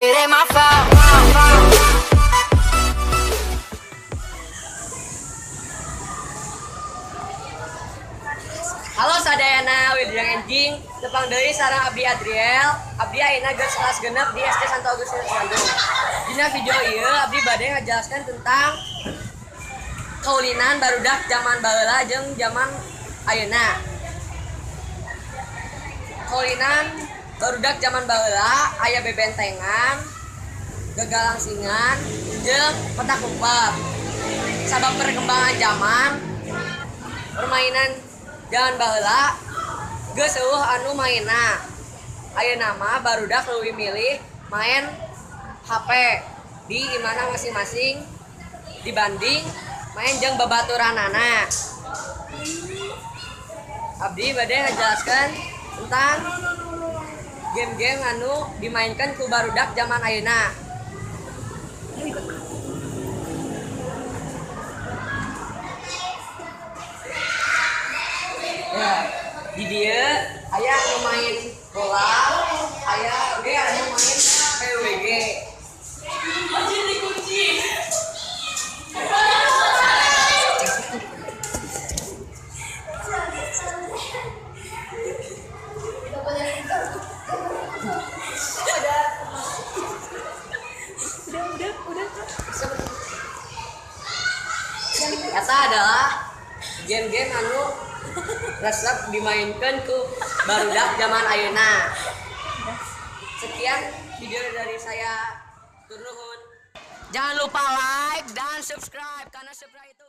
It ain't my fault. Halo sadayana wilujeng enjing tepang deui sareng Abdi Adriel. Abdi ayeuna geus kelas 6 di SD Santo Agustinus Bandung. Dina video ieu abdi bade ngajelaskeun tentang kaulinan barudak zaman baheula jeung zaman ayeuna. Kaulinan barudak zaman baheula aya bebentengan, gagalangsingan, jeung petak umpet. Sabab perkembangan zaman, permainan zaman baheula geus eueuh anu mainna. Ayeuna mah barudak leuwih milih main HP di imahna masing-masing dibanding main jeung babaturanana. Abdi bade ngajelaskeun tentang game-game anu dimainkan ku barudak zaman ayeuna. Ya, di dieu aya anu main bola, aya oge anu main PUBG. Eta adalah game-game anu resep dimainkan ku barudak zaman ayeuna. Sekian video dari saya, turnuhun. Jangan lupa like dan subscribe karena subscribe itu